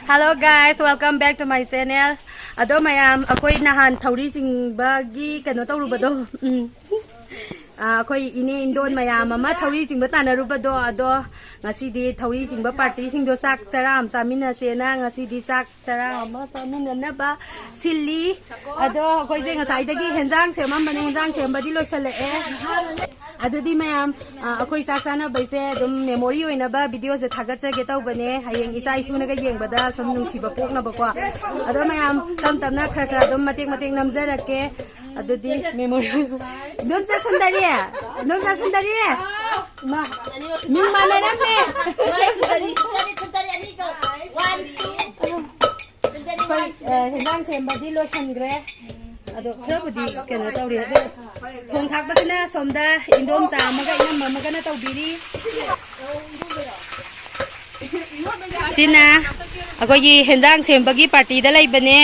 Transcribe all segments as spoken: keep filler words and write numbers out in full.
Hello guys, welcome back to my channel. ꯑꯗꯣ ꯃꯌꯥꯝ, ꯑꯩꯈꯣꯏ ꯅꯍꯥꯟ ꯊꯧꯔꯤ ꯆꯤꯡꯕꯒꯤ ꯀꯩꯅꯣ ꯇꯧꯔꯨꯕꯗꯣ, ꯎꯝ, ꯑꯥ, ꯑꯩꯈꯣꯏ ꯏꯅꯦ ꯏꯟꯗꯣꯟ ꯃꯌꯥꯝ ꯑꯃ ꯊꯧꯔꯤ ꯆꯤꯡꯕ ꯇꯥꯟꯅꯔꯨꯕꯗꯣ, ꯑꯗꯣ ꯉꯁꯤꯗꯤ ꯊꯧꯔꯤ ꯆꯤꯡꯕ ꯄꯥꯔꯇꯤꯁꯤꯡꯗꯣ ꯆꯥꯛ ꯆꯔꯥ ꯑꯃ ꯆꯥꯃꯤꯟꯅꯁꯦꯅ ꯉꯁꯤꯗꯤ ꯆꯥꯛ ꯆꯔꯥ ꯑꯃ ꯆꯥꯃꯤꯟꯅꯅꯕ ꯁꯤꯜꯂꯤ꯫ ꯑꯗꯣ ꯑꯩꯈꯣꯏꯁꯦ ꯉꯁꯥꯏꯗꯒꯤ ꯍꯦꯟꯖꯥꯡ ꯁꯦꯝꯃꯝꯕꯅꯦ, ꯍꯦꯟꯖꯥꯡ ꯁꯦꯝꯕꯗꯤ ꯂꯣꯏꯁꯤꯜꯂꯛꯑꯦ꯫ ꯑꯗꯨꯗꯤ ꯃꯌꯥꯝ, ꯑ, ꯑꯩꯈꯣꯏ ꯆꯥꯛ ꯆꯥꯅꯕꯩꯁꯦ ꯑꯗꯨꯝ memory ꯑꯣꯏꯅꯕ videoꯁꯦ ꯊꯥꯒꯠꯆꯒꯦ ꯇꯧꯕꯅꯦ꯫ ꯍꯌꯦꯡ ꯏꯆꯥ ꯏꯁꯨꯅꯒ ꯌꯦꯡꯕꯗ ꯁꯨꯝ ꯅꯨꯡꯁꯤꯕ ꯄꯣꯛꯅꯕꯀꯣ꯫ ꯑꯗꯣ ꯃꯌꯥꯝ ꯇꯞ ꯇꯞꯅ ꯈꯔ ꯈꯔ ꯑꯗꯨꯝ ꯃꯇꯦꯛ ꯃꯇꯦꯛ ꯅꯝꯖꯔꯛꯀꯦ꯫ ꯑꯗꯨꯗꯤ memory꯫ ꯏꯗꯣꯝꯆꯥ ꯁꯨꯟꯗꯔꯤ! ꯏꯗꯣꯝꯆꯥ ꯁꯨꯟꯗꯔꯤ! ꯃꯥ, ꯃꯤꯡ ꯃꯥꯟꯅꯔꯝꯃꯦ! ꯁꯨꯟꯗꯔꯤ, ꯁꯨꯟꯗꯔꯤ, ꯁꯨꯟꯗꯔꯤ ꯑꯅꯤ ꯀꯧ꯫ One, two꯫ ꯑꯩꯈꯣꯏ, ꯑ, ꯍꯦꯟꯖꯥꯡ ꯁꯦꯝꯕꯗꯤ ꯂꯣꯏꯁꯟꯈ꯭ꯔꯦ꯫ ꯑꯗꯣ ꯈꯔꯕꯨꯗꯤ ꯀꯩꯅꯣ ꯇꯧꯔꯤ꯫ ꯑꯗꯣ ꯊꯣꯡ ꯊꯥꯛꯄꯁꯤꯅ ꯁꯣꯝꯗ ꯏꯟꯗꯣꯝꯆꯥ ꯑꯃꯒ ꯏꯅꯝꯃ ꯑꯃꯒꯅ ꯇꯧꯕꯤꯔꯤ꯫ ꯁꯤꯅ ꯑꯩꯈꯣꯏꯒꯤ ꯍꯦꯟꯖꯥꯡ ꯁꯦꯝꯕꯒꯤ ꯄꯥꯔꯇꯤꯗ ꯂꯩꯕꯅꯦ꯫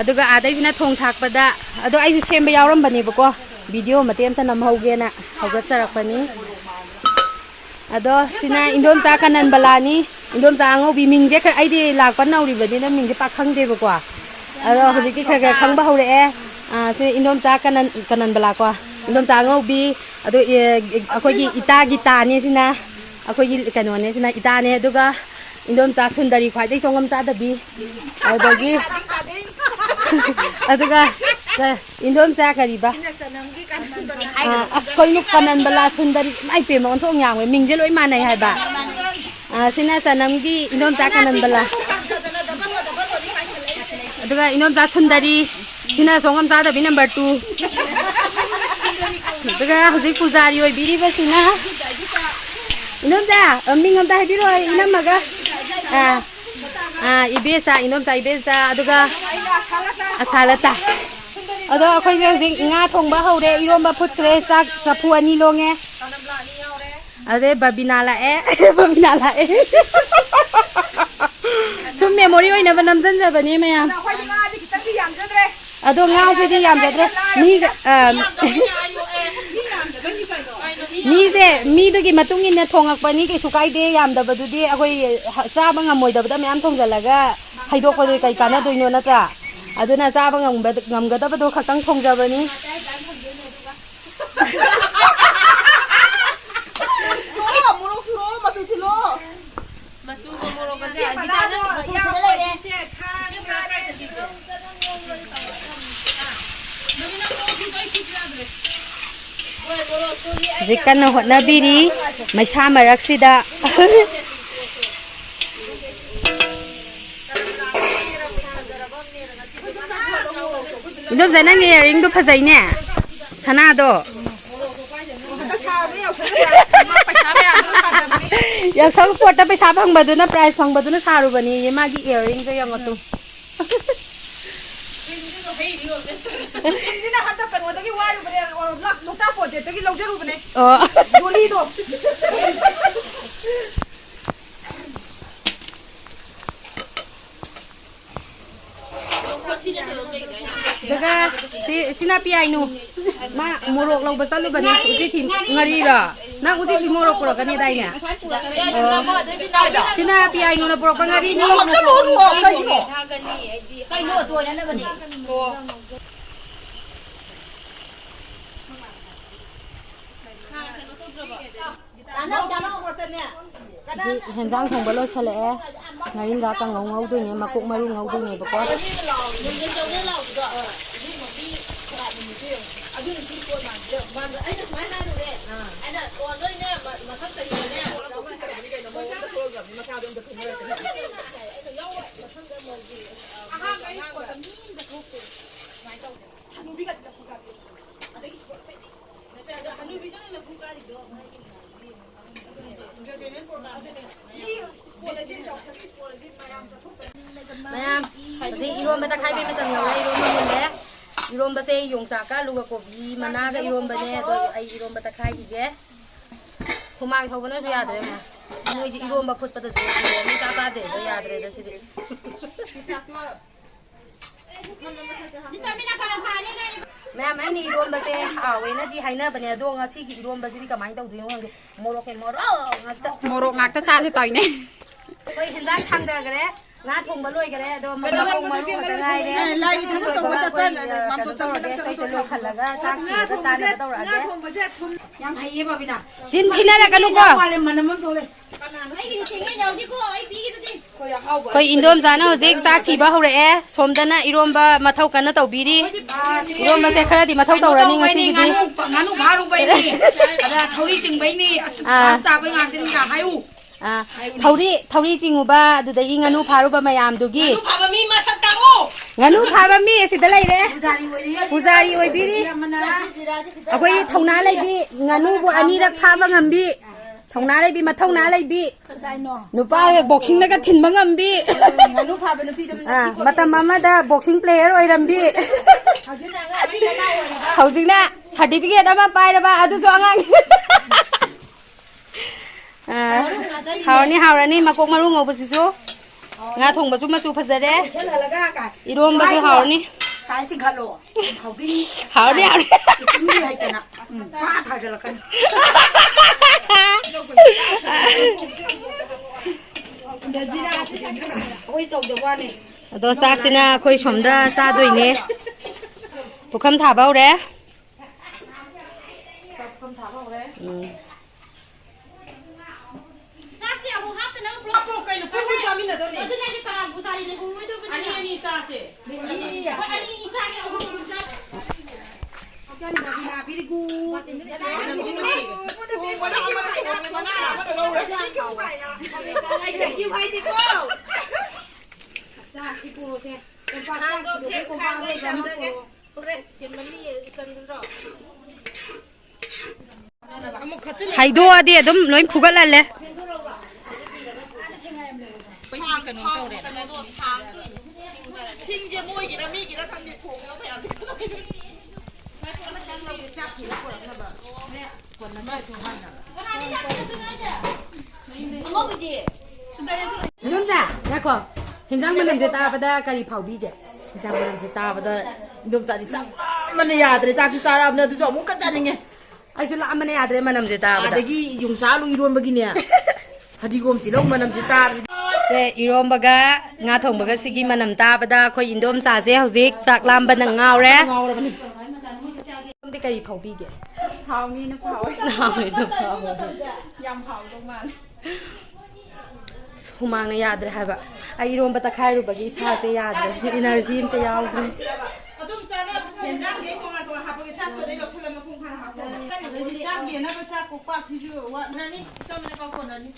ꯑꯗꯨꯒ ꯑꯥꯗꯩꯁꯤꯅ ꯊꯣꯡ ꯊꯥꯛꯄꯗ꯫ ꯑꯗꯣ ꯑꯩꯁꯨ ꯁꯦꯝꯕ ꯌꯥꯎꯔꯝꯕꯅꯦꯕꯀꯣ꯫ ꯚꯤꯗꯤꯑꯣ ꯃꯇꯦꯛ ꯑꯝꯇ ꯅꯝꯍꯧꯒꯦꯅ ꯍꯧꯒꯠꯆꯔꯛꯄꯅꯤ꯫ ꯑꯗꯣ ꯁꯤꯅ ꯏꯟꯗꯣꯝꯆꯥ ꯀꯅꯟꯕꯂꯥꯅꯤ꯫ ꯏꯟꯗꯣꯝꯆꯥ ꯑꯉꯧꯕꯤ ꯃꯤꯡꯁꯦ ꯈꯔ, ꯑꯩꯗꯤ ꯂꯥꯛꯄ ꯅꯧꯔꯤꯕꯅꯤꯅ ꯃꯤꯡꯁꯦ ꯄꯥꯛ ꯈꯪꯗꯦꯕꯀꯣ꯫ ꯑꯗꯣ ꯍꯧꯖꯤꯛꯇꯤ ꯈꯔ ꯈꯔ ꯈꯪꯕ ꯍꯧꯔꯛꯑꯦ꯫ ꯑꯥ, ꯁꯤ ꯏꯟꯗꯣꯝꯆꯥ ꯀꯅꯟ-, ꯀꯅꯟꯕꯂꯥꯀꯣ꯫ ꯏꯟꯗꯣꯝꯆꯥ ꯑꯉꯧꯕꯤ, ꯑꯗꯣ, ꯑꯦ, ꯑꯩꯈꯣꯏꯒꯤ ꯏꯇꯥꯒꯤ ꯇꯥꯅꯦ ꯁꯤꯅ, ꯑꯩꯈꯣꯏꯒꯤ ꯀꯩꯅꯣꯅꯦ ꯁꯤꯅ ꯏꯇꯥꯅꯦ, ꯑꯗꯨꯒ ꯏꯟꯗꯣꯝꯆꯥ ꯁꯨꯟꯗꯔꯤ ꯈ꯭ꯋꯥꯏꯗꯒꯤ ꯆꯣꯡꯉꯝ ꯆꯥꯗꯕꯤ꯫ ꯑꯗꯨꯗꯒꯤ ꯑꯗꯨꯒ ꯏꯟꯗꯣꯝꯆꯥ ꯀꯔꯤꯕ? ꯑꯥ, ꯑꯁ, ꯀꯩꯅꯣ ꯀꯅꯟꯕꯂꯥ ꯁꯨꯟꯗꯔꯤ, ꯏꯃꯥꯏ ꯄꯦꯝꯃ, ꯑꯣꯟꯊꯣꯛ ꯌꯥꯝꯃꯦ, ꯃꯤꯡꯁꯦ ꯂꯣꯏ ꯃꯥꯟꯅꯩ ꯍꯥꯏꯕ꯫ ꯑꯥ, ꯁꯤꯅ ꯆꯅꯝꯒꯤ ꯏꯟꯗꯣꯝꯆꯥ ꯀꯅꯟꯕꯂꯥ꯫ ꯑꯗꯨꯒ ꯏꯟꯗꯣꯝꯆꯥ ꯁꯨꯟꯗꯔꯤ, ꯁꯤꯅ ꯁꯣꯡꯉꯝ ꯆꯥꯗꯕꯤ number two꯫ ꯑꯗꯨꯒ ꯍꯧꯖꯤꯛ ꯄꯨꯖꯥꯔꯤ ꯑꯣꯏꯕꯤꯔꯤꯕꯁꯤꯅ ꯏꯟꯗꯣꯝꯆꯥ, ꯃꯤꯡ ꯑꯝꯇ ꯍꯥꯏꯕꯤꯔꯛꯑꯣ, ꯏꯅꯝꯃꯒ꯫ ꯑꯥ, ꯑꯥ, ꯏꯕꯦꯆꯥ, ꯏꯟꯗꯣꯝꯆꯥ ꯏꯕꯦꯆꯥ, ꯑꯗꯨꯒ ꯑꯁꯥꯂꯇꯥ꯫ ꯑꯗꯣ ꯑꯩꯈꯣꯏꯁꯦ ꯍꯧꯖꯤꯛ ꯉꯥ ꯊꯣꯡꯕ ꯍꯧꯔꯦ, ꯏꯔꯣꯝꯕ ꯐꯨꯠꯈ꯭ꯔꯦ, ꯆꯥꯛ ꯆꯐꯨ ꯑꯅꯤ ꯂꯣꯡꯉꯦ꯫ ꯑꯗꯩ ꯕꯕꯤꯅꯥ ꯂꯥꯛꯑꯦ꯫ ꯕꯕꯤꯅꯥ ꯂꯥꯛꯑꯦ꯫ ꯁꯨꯝ memory ꯑꯣꯏꯅꯕ ꯅꯝꯖꯟꯖꯕꯅꯦ ꯃꯌꯥꯝ꯫ ꯑꯗꯣ ꯉꯥꯁꯤꯗꯤ ꯌꯥꯝꯖꯗ꯭ꯔꯦ꯫ ꯃꯤꯒ, ꯑ, ꯃꯤꯁꯦ, ꯃꯤꯗꯨꯒꯤ ꯃꯇꯨꯡ ꯏꯟꯅ ꯊꯣꯡꯉꯛꯄꯅꯤ, ꯀꯩꯁꯨ ꯀꯥꯏꯗꯦ꯫ ꯌꯥꯝꯗꯕꯗꯨꯗꯤ ꯑꯩꯈꯣꯏ ꯆꯥꯕ ꯉꯝꯃꯣꯏꯗꯕꯗ ꯃꯌꯥꯝ ꯊꯣꯡꯖꯜꯂꯒ ꯍꯩꯗꯣꯛꯄꯗꯨ ꯀꯩ ꯀꯥꯟꯅꯗꯣꯏꯅꯣ, ꯅꯠꯇ꯭ꯔꯥ? ꯑꯗꯨꯅ ꯆꯥꯕ ꯉꯝꯕ-, ꯉꯝꯒꯗꯕꯗꯣ ꯈꯛꯇꯪ ꯊꯣꯡꯖꯕꯅꯤ꯫ ꯃꯣꯔꯣꯛ ꯁꯨꯔꯣ, ꯃꯆꯨ ꯊꯤꯜꯂꯣ꯫ ꯃꯆꯨꯒ ꯃꯣꯔꯣꯛꯀꯁꯦ ꯑꯁꯤ ꯑꯜꯕꯤꯗꯥꯅ ꯃꯆꯨ ꯁꯤꯗ ꯂꯩꯔꯦ꯫ ꯍꯧꯖꯤꯛ ꯀꯟꯅ ꯍꯣꯠꯅꯕꯤꯔꯤ ꯃꯩꯁꯥ ꯃꯔꯛꯁꯤꯗ꯫ ꯏꯟꯗꯣꯝꯆꯥ, ꯅꯪꯒꯤ ꯏꯌꯥꯔꯤꯡꯗꯣ ꯐꯖꯩꯅꯦ, ꯁꯅꯥꯗꯣ꯫ ꯌꯥꯎꯁꯪ ꯁ꯭ꯄꯣꯔꯠꯇ ꯄꯩꯁꯥ ꯐꯪꯕꯗꯨꯅ, ꯄ꯭ꯔꯥꯏꯖ ꯐꯪꯕꯗꯨꯅ ꯁꯥꯔꯨꯕꯅꯦꯌꯦ ꯃꯥꯒꯤ ꯏꯌꯥꯔꯤꯡꯗꯣ, ꯌꯦꯡꯉꯣ ꯇꯨ꯫ ꯀ꯭ꯋꯤꯟꯁꯤꯅ ꯍꯟꯗꯛ ꯀꯩꯅꯣꯗꯒꯤ ꯋꯥꯔꯨꯕꯅꯦ, ꯂꯣꯛꯇꯥꯛ ꯄ꯭ꯔꯣꯖꯦꯛꯇꯒꯤ ꯂꯧꯖꯔꯨꯕꯅꯦ꯫ ꯑꯣ꯫ ꯗꯣꯂꯤꯗꯣ꯫ ꯗꯒ, ꯁꯤ, ꯁꯤꯅ ꯄꯤꯌꯥꯏꯅꯨ꯫ ꯃꯥ ꯃꯣꯔꯣꯛ ꯂꯧꯕ ꯆꯠꯂꯨꯕꯅꯦ꯫ ꯎꯆꯤ ꯊꯤ ꯉꯥꯔꯤꯔꯣ? ꯅꯪ ꯎꯆꯤ ꯊꯤ ꯃꯣꯔꯣꯛ ꯄꯨꯔꯛꯀꯅꯤꯗꯥꯏꯅꯦ? ꯑꯣ꯫ ꯁꯤꯅ ꯄꯤꯌꯥꯏꯅꯨꯅ ꯄꯨꯔꯛꯄ ꯉꯥꯔꯤꯅꯤ꯫ ꯀꯩꯅꯣ? ꯍꯧꯖꯤꯛ ꯍꯦꯟꯖꯥꯡ ꯊꯣꯡꯕ ꯂꯣꯏꯁꯤꯜꯂꯛꯑꯦ꯫ ꯉꯥꯔꯤꯡꯈꯥ ꯀꯥꯡꯉꯧ ꯉꯧꯗꯣꯏꯅꯦ, ꯃꯀꯣꯛ ꯃꯔꯨ ꯉꯧꯗꯣꯏꯅꯦꯕꯀꯣ꯫ ꯃꯌꯥꯝ, ꯍꯧꯖꯤꯛ ꯏꯔꯣꯝꯕ ꯇꯛꯈꯥꯏꯕꯩ ꯃꯇꯝ ꯌꯧꯔꯦ꯫ ꯏꯔꯣꯝꯕ ꯃꯨꯜꯂꯦ꯫ ꯏꯔꯣꯝꯕꯁꯦ ꯌꯣꯡꯆꯥꯛꯀ ꯑꯂꯨꯒ ꯀꯣꯕꯤ ꯃꯅꯥꯒ ꯏꯔꯣꯝꯕꯅꯦ꯫ ꯑꯗꯣ ꯑꯩ ꯏꯔꯣꯝꯕ ꯇꯛꯈꯥꯏꯈꯤꯒꯦ꯫ ꯍꯨꯃꯥꯡ ꯁꯧꯕꯅꯁꯨ ꯌꯥꯗ꯭ꯔꯦ ꯃꯌꯥꯝ꯫ ꯃꯣꯏꯁꯦ ꯏꯔꯣꯝꯕ ꯐꯨꯠꯄꯗꯁꯨ ꯏꯔꯣꯝꯕ ꯏꯆꯥ ꯆꯥꯗꯦ꯫ ꯑꯗꯣ ꯌꯥꯗ꯭ꯔꯦꯗ ꯁꯤꯗꯤ꯫ ꯃꯌꯥꯝ, ꯑꯩꯅ ꯏꯔꯣꯟꯕꯁꯦ ꯍꯥꯎꯋꯦꯅꯗꯤ ꯍꯥꯏꯅꯕꯅꯦ, ꯑꯗꯣ ꯉꯁꯤꯒꯤ ꯏꯔꯣꯟꯕꯁꯤꯗꯤ ꯀꯃꯥꯏꯅ ꯇꯧꯗꯣꯏꯅꯣ ꯈꯪꯗꯦ꯫ ꯃꯣꯔꯣꯛꯀꯤ ꯃꯣꯔꯣꯛ ꯉꯥꯛꯇ꯫ ꯃꯣꯔꯣꯛ ꯉꯥꯛꯇ ꯆꯥꯁꯦ ꯇꯧꯔꯤꯅꯦ꯫ ꯑꯩꯈꯣꯏ ꯍꯦꯟꯖꯥꯡ ꯊꯥꯡꯗꯈ꯭ꯔꯦ꯫ ꯉꯥ ꯊꯣꯡꯕ ꯂꯣꯏꯈꯔꯦ꯫ ꯑꯗꯣ ꯃꯈꯣꯡ ꯃꯔꯨ ꯈꯛꯇ ꯉꯥꯏꯔꯦ꯫ ꯑꯦ, ꯂꯥꯏꯒꯤ ꯊꯕꯛ ꯇꯧꯕ ꯆꯠꯄ ꯑꯩꯈꯣꯏ, ꯑ, ꯀꯩꯅꯣ ꯇꯧꯔꯒꯦ꯫ ꯁꯣꯏꯗ ꯂꯣꯏꯁꯜꯂꯒ ꯆꯥꯛ ꯊꯤꯔꯒ ꯆꯥꯅꯕ ꯇꯧꯔꯛꯑꯒꯦ꯫ ꯌꯥꯝ ꯍꯩꯌꯦ, ꯕꯥꯕꯤꯅꯥ꯫ ꯆꯤꯟ ꯊꯤꯅꯔꯛꯀꯅꯨꯀꯣ꯫ ꯌꯥꯝ ꯃꯥꯜꯂꯦ, ꯃꯅꯝ ꯑꯃ ꯊꯣꯛꯂꯦ꯫ ꯑꯩꯈꯣꯏ ꯏꯟꯗꯣꯝꯆꯥꯅ ꯍꯧꯖꯤꯛ ꯆꯥꯛ ꯊꯤꯕ ꯍꯧꯔꯛꯑꯦ꯫ ꯁꯣꯝꯗꯅ ꯏꯔꯣꯝꯕ ꯃꯊꯧ ꯀꯟꯅ ꯇꯧꯕꯤꯔꯤ꯫ ꯏꯔꯣꯝꯕꯁꯦ ꯈꯔꯗꯤ ꯃꯊꯧ ꯇꯧꯔꯅꯤ ꯉꯁꯤꯒꯤꯗꯤ꯫ ꯉꯥꯅꯨ, ꯉꯥꯅꯨ ꯐꯥꯔꯨꯕꯩꯅꯤ꯫ ꯑꯗ ꯊꯧꯔꯤ ꯆꯤꯡꯕꯩꯅꯤ꯫ ꯑꯥ꯫ ꯇꯥꯕ ꯉꯥꯛꯇꯅꯤ ꯀ ꯍꯥꯏꯌꯨ꯫ ꯑꯥ, ꯊꯧꯔꯤ, ꯊꯧꯔꯤ ꯆꯤꯡꯉꯨꯕ, ꯑꯗꯨꯗꯒꯤ ꯉꯥꯅꯨ ꯐꯥꯔꯨꯕ ꯃꯌꯥꯝꯗꯨꯒꯤ꯫ ꯉꯥꯅꯨ ꯐꯥꯕ ꯃꯤ ꯃꯁꯛ ꯇꯥꯛꯑꯣ꯫ ꯉꯥꯅꯨ ꯐꯥꯕ ꯃꯤ ꯑꯁꯤꯗ ꯂꯩꯔꯦ꯫ ꯄꯨꯖꯥꯔꯤ ꯑꯣꯏꯕꯤꯔꯤ꯫ ꯑꯩꯈꯣꯏꯒꯤ ꯊꯧꯅꯥ ꯂꯩꯕꯤ, ꯉꯥꯅꯨꯕꯨ ꯑꯅꯤꯔꯛ ꯐꯥꯕ ꯉꯝꯕꯤ, ꯊꯧꯅꯥ ꯂꯩꯕꯤ, ꯃꯊꯧꯅꯥ ꯂꯩꯕꯤ, ꯅꯨꯄꯥ ꯕꯣꯛꯁꯤꯡꯅꯒ ꯊꯤꯟꯕ ꯉꯝꯕꯤ꯫ ꯉꯥꯅꯨ ꯐꯥꯕ ꯅꯨꯄꯤꯗꯣ ꯑꯥ, ꯃꯇꯝ ꯑꯃꯗ ꯕꯣꯛꯁꯤꯡ ꯄ꯭ꯂꯦꯌꯔ ꯑꯣꯏꯔꯝꯕꯤ꯫ ꯍꯧꯖꯤꯛꯅ ꯁꯥꯔꯇꯤꯐꯤꯀꯦꯠ ꯑꯃ ꯄꯥꯏꯔꯕ, ꯑꯗꯨꯁꯨ ꯑꯉꯥꯡ꯫ ꯑꯥ, ꯍꯥꯎꯔꯅꯤ, ꯍꯥꯎꯔꯅꯤ꯫ ꯃꯀꯣꯛ ꯃꯔꯨ ꯉꯧꯕꯁꯤꯁꯨ꯫ ꯉꯥ ꯊꯣꯡꯕꯁꯨ ꯃꯆꯨ ꯐꯖꯔꯦ꯫ ꯏꯔꯣꯝꯕꯁꯨ ꯍꯥꯎꯔꯅꯤ꯫ ꯍꯥꯎꯔꯅꯤ, ꯍꯥꯎꯔꯅꯤ꯫ ꯑꯗꯣ ꯆꯥꯛꯁꯤꯅ ꯑꯩꯈꯣꯏ ꯁꯣꯝꯗ ꯆꯥꯗꯣꯏꯅꯦ꯫ ꯄꯨꯈꯝ ꯊꯥꯕ ꯍꯧꯔꯦ꯫ ꯎꯝ꯫ ꯆꯥꯛꯁꯦ ꯑꯃꯨꯛ ꯍꯥꯞꯇꯅꯕ ꯄꯨꯂꯞ ꯍꯥꯞꯄ꯭ꯔꯣ ꯀꯩꯅꯣ? ꯄꯨꯟꯅ ꯄꯨꯟꯅ ꯆꯥꯃꯤꯟꯅꯗꯧꯅꯤ꯫ ꯑꯗꯨꯅ ꯑꯩꯗꯤ ꯀꯅꯥꯕꯨ ꯆꯥꯔꯤꯅꯣ? ꯎꯔꯣꯏꯗꯧꯕꯅꯤ꯫ ꯑꯅꯤ ꯑꯅꯤ ꯆꯥꯁꯦ꯫ ꯑꯩꯈꯣꯏ ꯑꯅꯤ ꯑꯅꯤ ꯆꯥꯒꯦ, ꯑꯍꯨꯝ ꯑꯍꯨꯝ ꯆꯥꯒꯦ꯫ ꯑꯩ thank you ꯍꯥꯏꯗꯦꯀꯣ꯫ ꯆꯥꯛꯁꯤ ꯄꯨꯔꯣꯁꯦ꯫ ꯀꯣꯝꯄꯥꯛ ꯆꯥꯛ ꯊꯤꯗꯣꯛꯑꯒꯦ, ꯀꯣꯝꯄꯥꯛ ꯑꯃ ꯄꯨꯔꯣ꯫ ꯍꯩꯗꯣꯛꯑꯗꯤ ꯑꯗꯨꯝ ꯂꯣꯏ ꯐꯨꯒꯠꯍꯜꯂꯦ꯫ ꯁꯤꯡꯁꯦ ꯃꯣꯏꯒꯤꯔ ꯃꯤꯒꯤꯔ ꯈꯪꯗꯦ, ꯊꯣꯡꯉꯤꯕ ꯃꯌꯥꯝꯗꯨ꯫ ꯏꯗꯣꯝꯆꯥ, ꯉꯥꯏꯈꯣ꯫ ꯍꯤꯟꯖꯥꯡ ꯃꯅꯝꯁꯦ ꯇꯥꯕꯗ ꯀꯔꯤ ꯐꯥꯎꯕꯤꯒꯦ? ꯏꯟꯁꯥꯡ ꯃꯅꯝꯁꯦ ꯇꯥꯕꯗ ꯏꯟꯗꯣꯝꯆꯥꯗꯤ ꯆꯥꯛ ꯂꯥꯝꯕꯅ ꯌꯥꯗ꯭ꯔꯦ꯫ ꯆꯥꯛꯁꯨ ꯆꯥꯔꯛꯑꯕꯅꯦ, ꯑꯗꯨꯁꯨ ꯑꯃꯨꯛꯀ ꯆꯥꯅꯤꯡꯉꯦ꯫ ꯑꯩꯁꯨ ꯂꯥꯝꯕꯅ ꯌꯥꯗ꯭ꯔꯦ ꯃꯅꯝꯁꯦ ꯇꯥꯕꯗ꯫ ꯑꯗꯒꯤ ꯌꯣꯡꯆꯥꯛ ꯑꯂꯨ ꯏꯔꯣꯟꯕꯒꯤꯅꯦ, ꯐꯗꯤꯒꯣꯝ ꯇꯤꯜꯍꯧ ꯃꯅꯝꯁꯦ ꯇꯥꯕꯁꯤ꯫ ꯁꯦ, ꯏꯔꯣꯝꯕꯒ ꯉꯥ ꯊꯣꯡꯕꯒ ꯁꯤꯒꯤ ꯃꯅꯝ ꯇꯥꯕꯗ ꯑꯩꯈꯣꯏ ꯏꯟꯗꯣꯝꯆꯥꯁꯦ ꯍꯧꯖꯤꯛ ꯆꯥꯛ ꯂꯥꯝꯕꯅ ꯉꯥꯎꯔꯦ꯫ ꯉꯥꯎꯔꯕꯅꯤ꯫ ꯁꯣꯝꯗꯤ ꯀꯔꯤ ꯐꯥꯎꯕꯤꯒꯦ? ꯍꯥꯎꯅꯤꯅ ꯐꯥꯎꯋꯦ꯫ ꯍꯥꯎꯅꯤꯅ ꯐꯥꯎꯋꯦ꯫ ꯌꯥꯝ ꯍꯥꯎꯗꯧ ꯃꯥꯜꯂꯦ꯫ ꯑꯁ, ꯍꯨꯃꯥꯡꯅ ꯌꯥꯗ꯭ꯔꯦ ꯍꯥꯏꯕ꯫ ꯑꯩ ꯏꯔꯣꯝꯕ ꯇꯛꯈꯥꯏꯔꯨꯕꯒꯤ ꯏꯁꯥꯁꯦ ꯌꯥꯗ꯭ꯔꯦ꯫ ꯏꯅꯔꯖꯤ ꯑꯝꯇ ꯌꯥꯎꯗ꯭ꯔꯦ꯫ ꯑꯗꯨꯝ ꯆꯥꯅ ꯁꯦꯟꯖꯥꯡꯗꯤ ꯑꯩ ꯇꯣꯉꯥꯟ ꯇꯣꯉꯥꯟ ꯍꯥꯞꯄꯒꯦ꯫ ꯆꯥꯛꯇꯨꯗꯤ ꯂꯧꯈꯠꯂ ꯃꯄꯨꯡ ꯐꯥꯅ ꯍꯥꯞꯄꯣ꯫ ꯑꯗꯩꯗꯤ ꯆꯥꯛ ꯌꯦꯟꯅꯕ ꯆꯥꯛ ꯀꯣꯛꯄꯥꯛꯁꯤꯁꯨ ꯋꯥꯠꯂꯅꯤ꯫ ꯆꯝꯅ ꯀꯣꯟꯅꯅꯤ꯫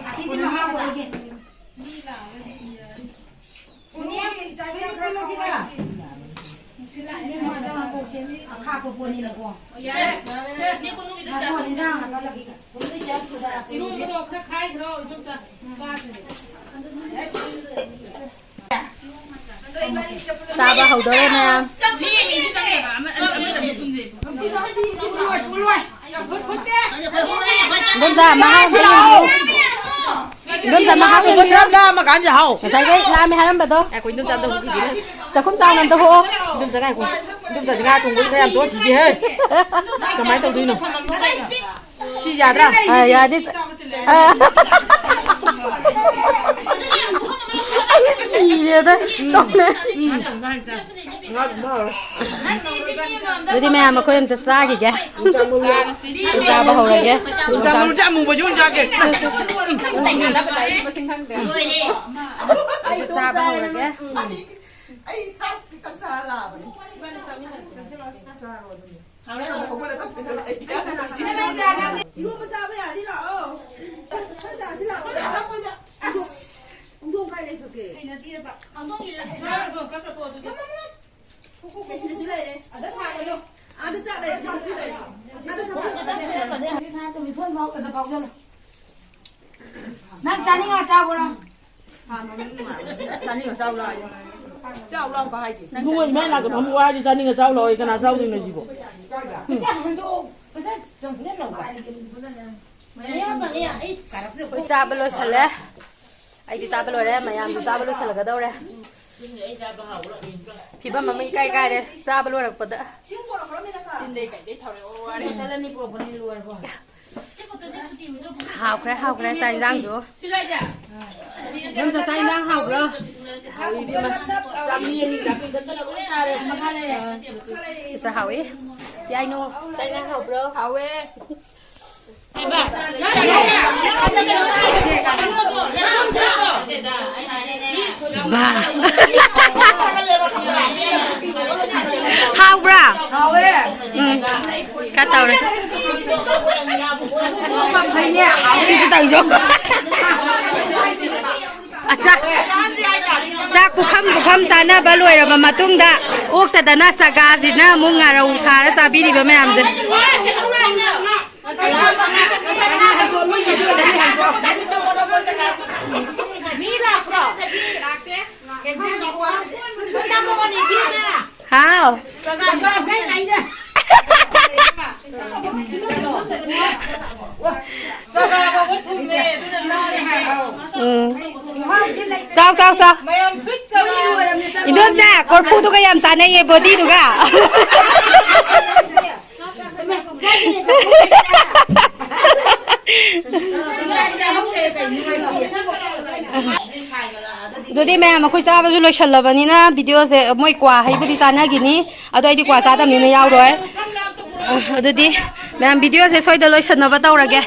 ꯑꯁꯤꯗꯤ ꯃꯍꯥꯎ ꯑꯣꯏꯒꯦ꯫ ꯃꯤ ꯂꯥꯛꯑꯒꯗꯤ ꯏꯔꯅꯤ꯫ ꯎꯅꯤ, ꯆꯥꯕꯤ ꯈꯔ ꯂꯧꯁꯤꯔꯥ? ꯏꯕꯦꯝꯃ, ꯑꯗꯣ ꯃꯀꯣꯛꯁꯦ ꯑꯈꯥꯛꯄ ꯄꯣꯠꯅꯤꯅꯀꯣ꯫ ꯌꯥꯔꯦ꯫ ꯁꯦ, ꯅꯦ ꯀꯣꯅꯨꯡꯒꯤꯗꯣ ꯉꯥꯏꯈꯣ, ꯆꯥꯔꯁꯤ꯫ ꯏꯟꯖꯥꯡ ꯍꯥꯞꯀꯠꯂꯒꯦ꯫ ꯏꯔꯣꯝꯕꯗꯣ ꯈꯔ ꯈꯥꯏꯈ꯭ꯔꯣ, ꯏꯗꯣꯝꯆꯥ꯫ ꯆꯥꯗ꯭ꯔꯤꯉꯩꯗ꯫ ꯆꯥꯕ ꯍꯧꯗꯣꯔꯦ ꯃꯌꯥꯝ꯫ ꯏꯟꯗꯣꯝꯆꯥ, ꯃꯍꯥꯎ ꯑꯝꯇ ꯌꯦꯡꯕꯤꯌꯨ꯫ ꯏꯟꯗꯣꯝꯆꯥ, ꯃꯍꯥꯎ ꯌꯦꯡꯕꯤꯌꯨ꯫ ꯂꯥꯝꯃ ꯀꯥꯟꯁꯤꯗ ꯍꯥꯎ꯫ ꯉꯁꯥꯏꯈꯩ ꯂꯥꯝꯃꯦ ꯍꯥꯏꯔꯝꯕꯗꯣ꯫ ꯉꯥꯏꯈꯣ, ꯏꯟꯗꯣꯝꯆꯥ ꯑꯝꯇ ꯍꯨꯝꯈꯤꯒꯦ꯫ ꯆꯥꯛꯈꯨꯝ ꯆꯥꯎꯅ ꯑꯝꯇ ꯍꯨꯛꯑꯣ꯫ ꯏꯟꯗꯣꯝꯆꯥ ꯉꯥꯏꯈꯣ꯫ ꯏꯟꯗꯣꯝꯆꯥꯁꯦ ꯉꯥ ꯊꯣꯡꯕꯗ ꯈꯔ ꯌꯥꯝ ꯇꯣꯠꯈꯤꯒꯦꯍꯦ꯫ ꯀꯃꯥꯏꯅ ꯇꯧꯗꯣꯏꯅꯣ? ꯁꯤ ꯌꯥꯗ꯭ꯔꯥ? ꯑ, ꯌꯥꯅꯤ꯫ ꯑ꯫ ꯑꯩ ꯁꯤꯔꯦꯗ꯫ ꯇꯧꯅꯦ꯫ ꯑꯗꯨꯗꯤ ꯃꯌꯥꯝ ꯑꯩꯈꯣꯏ ꯑꯝꯇ ꯆꯥꯈꯤꯒꯦ꯫ ꯆꯥꯕ ꯍꯧꯔꯒꯦ꯫ ꯌꯣꯡꯆꯥꯛ ꯃꯔꯨꯁꯦ ꯑꯃꯨꯕꯁꯦ ꯑꯣꯏꯅ ꯆꯥꯒꯦ꯫ ꯆꯥꯕ ꯍꯧꯔꯒꯦ꯫ ꯑꯩ ꯆꯥꯛ ꯈꯤꯇꯪ ꯆꯥꯔ ꯂꯥꯛꯑꯕꯅꯦ꯫ ꯏꯕꯥꯅꯤ ꯆꯥꯃꯤꯟꯅꯁꯦ꯫ ꯆꯥꯔꯣ ꯑꯗꯨꯝ꯫ ꯏꯔꯣꯝꯕ ꯆꯥꯕ ꯌꯥꯔꯗꯤ ꯂꯥꯛꯑꯣ꯫ ꯈꯔ ꯆꯥꯁꯤ ꯂꯥꯛꯑꯣ꯫ ꯑꯁ! ꯍꯧꯗꯣꯡ ꯀꯥꯏ ꯂꯩꯈ꯭ꯔꯒꯦ? ꯍꯩꯅꯗꯦꯕ꯫ ꯁꯦ, ꯁꯤꯗꯁꯨ ꯂꯩꯔꯦ꯫ ꯑꯗ ꯊꯥꯒꯅꯨ꯫ ꯑꯥꯗ ꯆꯥꯛ ꯂꯩꯔꯦ, ꯊꯥꯡꯁꯨ ꯂꯩꯔꯦ꯫ ꯑꯥꯗ ꯆꯥꯛ ꯂꯩꯔꯦ꯫ ꯅꯪ ꯆꯥꯅꯤꯡꯉ ꯆꯥꯎꯔꯣ꯫ ꯆꯥꯅꯤꯡꯉ ꯆꯥꯎ ꯂꯥꯎ ꯍꯥꯏꯌꯣ꯫ ꯆꯥꯎ ꯂꯥꯎꯕ ꯍꯥꯏꯗꯤ꯫ ꯏꯕꯨꯡꯉꯣ, ꯏꯃꯥꯏ ꯅꯥꯛꯇ ꯐꯝꯃꯨ ꯍꯥꯏꯔꯗꯤ ꯆꯥꯅꯤꯡꯉ ꯆꯥꯎ ꯂꯥꯎ ꯀꯅꯥ ꯆꯥꯎꯗꯣꯏꯅꯣ ꯁꯤꯕꯣ? ꯑꯩꯈꯣꯏ ꯆꯥꯕ ꯂꯣꯏꯁꯜꯂꯦ꯫ ꯑꯩꯗꯤ ꯆꯥꯕ ꯂꯣꯏꯔꯦ, ꯃꯌꯥꯝꯁꯨ ꯆꯥꯕ ꯂꯣꯏꯁꯜꯂꯒꯗꯧꯔꯦ꯫ ꯐꯤꯕꯝ ꯑꯃ ꯏꯀꯥꯏ ꯀꯥꯏꯔꯦ ꯆꯥꯕ ꯂꯣꯏꯔꯛꯄꯗ꯫ ꯆꯤꯟꯗꯩ ꯀꯩꯗꯩ ꯊꯧꯔꯛꯑꯣ ꯋꯥꯔꯦ꯫ ꯕꯣꯇꯜ ꯑꯅꯤ ꯄꯨꯔꯛꯄꯅꯤ, ꯂꯣꯏꯔꯕꯣ? ꯍꯥꯎꯈ꯭ꯔꯦ, ꯍꯥꯎꯈ꯭ꯔꯦ ꯆꯥꯛ ꯏꯟꯖꯥꯡꯁꯨ꯫ ꯏꯗꯣꯝꯆꯥ, ꯆꯥꯛ ꯏꯟꯖꯥꯡ ꯍꯥꯎꯕ꯭ꯔꯣ? ꯍꯥꯎꯏ ꯏꯕꯦꯝꯃ꯫ ꯆꯥꯛ ꯃꯤ ꯑꯅꯤ ꯆꯥꯛ ꯄꯤꯖꯗꯅ ꯂꯣꯏ ꯆꯥꯔꯦ꯫ ꯏꯁ, ꯍꯥꯎꯏ꯫ ꯆꯦ ꯑꯥꯏꯅꯨ, ꯆꯥꯛ ꯏꯟꯖꯥꯡ ꯍꯥꯎꯕ꯭ꯔꯣ? ꯍꯥꯎꯋꯦ꯫ ꯕꯥ꯫ ꯍꯥꯎꯕ꯭ꯔꯥ? ꯍꯥꯎꯋꯦ꯫ ꯎꯝ꯫ ꯈꯔ ꯇꯧꯔꯦ꯫ ꯁꯤꯁꯨ ꯇꯧꯏꯁꯣ꯫ ꯑꯆꯥ-, ꯆꯥꯛ ꯄꯨꯈꯝ ꯄꯨꯈꯝ ꯆꯥꯅꯕ ꯂꯣꯏꯔꯕ ꯃꯇꯨꯡꯗ, ꯑꯣꯛꯇꯗꯅ ꯆꯒꯥꯁꯤꯅ ꯑꯃꯨꯛ ꯉꯥꯔꯧ ꯁꯥꯔ ꯆꯥꯕꯤꯔꯤꯕ ꯃꯌꯥꯝꯁꯦ꯫ ꯃꯤ ꯂꯥꯛꯄ꯭ꯔꯣ? ꯍꯥꯎ꯫ ꯎꯝ꯫ ꯆꯥꯎ, ꯆꯥꯎ, ꯆꯥꯎ꯫ ꯏꯟꯗꯣꯝꯆꯥ, ꯀꯣꯔꯐꯨꯗꯨꯒ ꯌꯥꯝ ꯆꯥꯅꯩꯌꯦ, ꯕꯣꯗꯤꯗꯨꯒ꯫ ꯑꯗꯨꯗꯤ ꯃꯌꯥꯝ, ꯑꯩꯈꯣꯏ ꯆꯥꯕꯁꯨ ꯂꯣꯏꯁꯜꯂꯕꯅꯤꯅ, ꯚꯤꯗꯤꯑꯣꯁꯦ, ꯃꯣꯏ ꯀ꯭ꯋꯥ ꯍꯩꯕꯨꯗꯤ ꯆꯥꯅꯈꯤꯅꯤ, ꯑꯗꯣ ꯑꯩꯗꯤ ꯀ꯭ꯋꯥ ꯆꯥꯗꯕꯅꯤꯅ ꯌꯥꯎꯔꯣꯏ꯫ ꯑꯗꯨꯗꯤ ꯃꯌꯥꯝ, ꯚꯤꯗꯤꯑꯣꯁꯦ ꯁ꯭ꯋꯥꯏꯗ ꯂꯣꯏꯁꯟꯅꯕ ꯇꯧꯔꯒꯦ꯫